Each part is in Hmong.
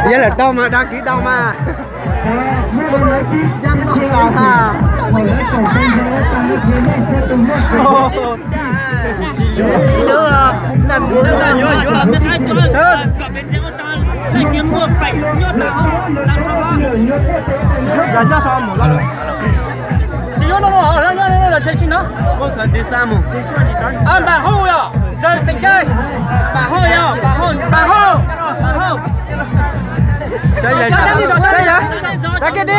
Yog lawm tau mas dag kiv tau mas. Npam hauj yog, Zam Xeem Kais. Npam hauj yog, Npam hauj, Npam hauj, Npam hauj. Saib yog, saib yog, saib kiag dib.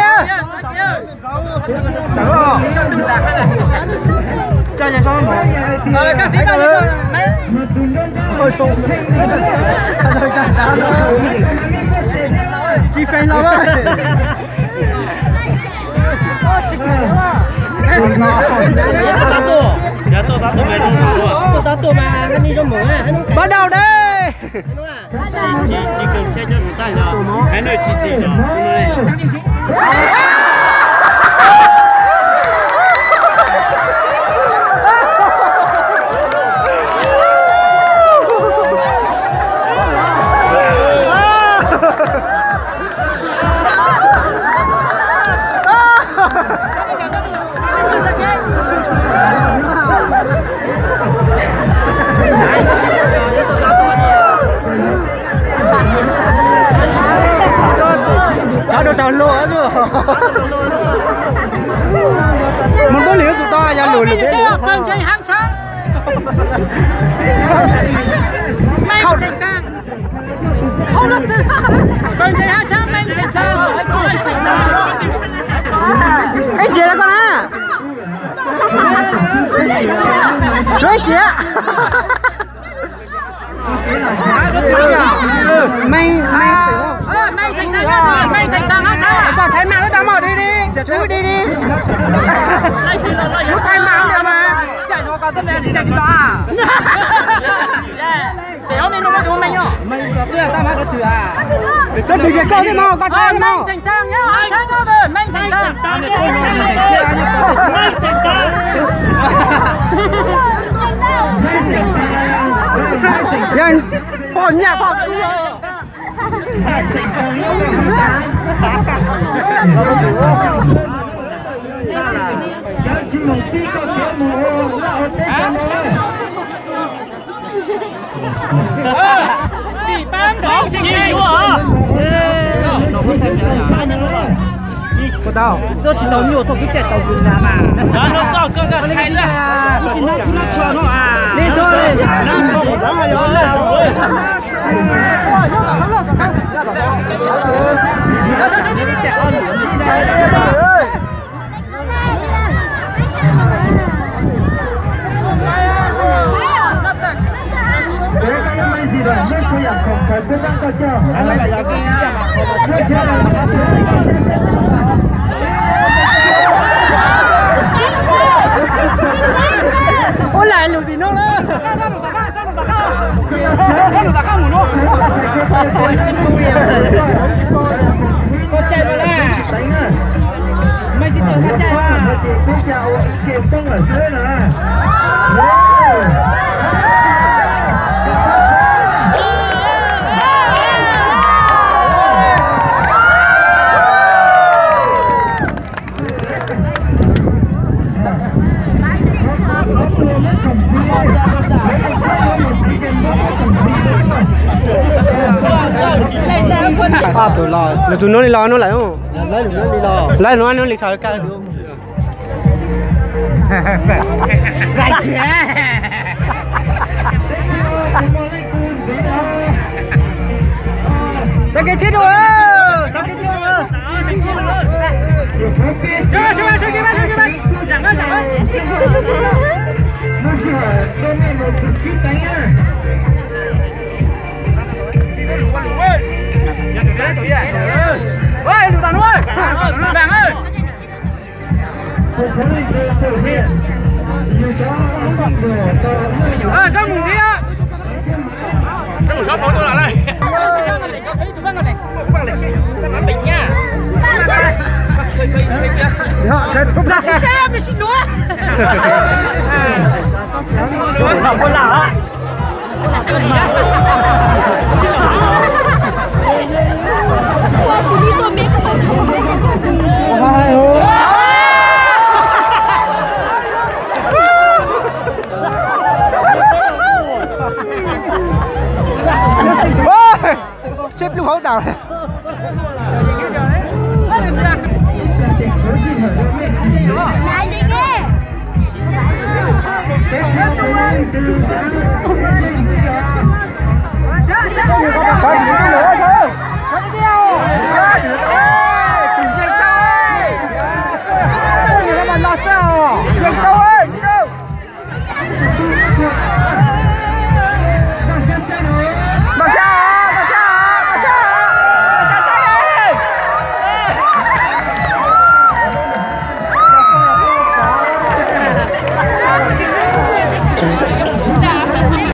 Tsis feem los. Bắt đầu đây. Cov dua rau luag. Mus tub lim tus tau yog lwm lwm peb lwm. Ib cia koj na. Suav ib cia. Meej, meej, meej xeem tag, meej xeem tag, koj thaij mas lub tag mog, di di, tsub di di. Lub thaij mas ua mas. Koj twg ces koj thiab mog, koj thaij mog. Yog poj nyaj poj kub. Koj tau, koj tsis tau nyuaj thaum koj cais tau tsis nrad mas. Li tso li. Ua lais lus tim no lawm. Nws tus no li los no lawm. Lawv no li khaws kaj. Txoj kev tsheb dua, txoj kev tsheb dua. Tsheb plub hauv tas.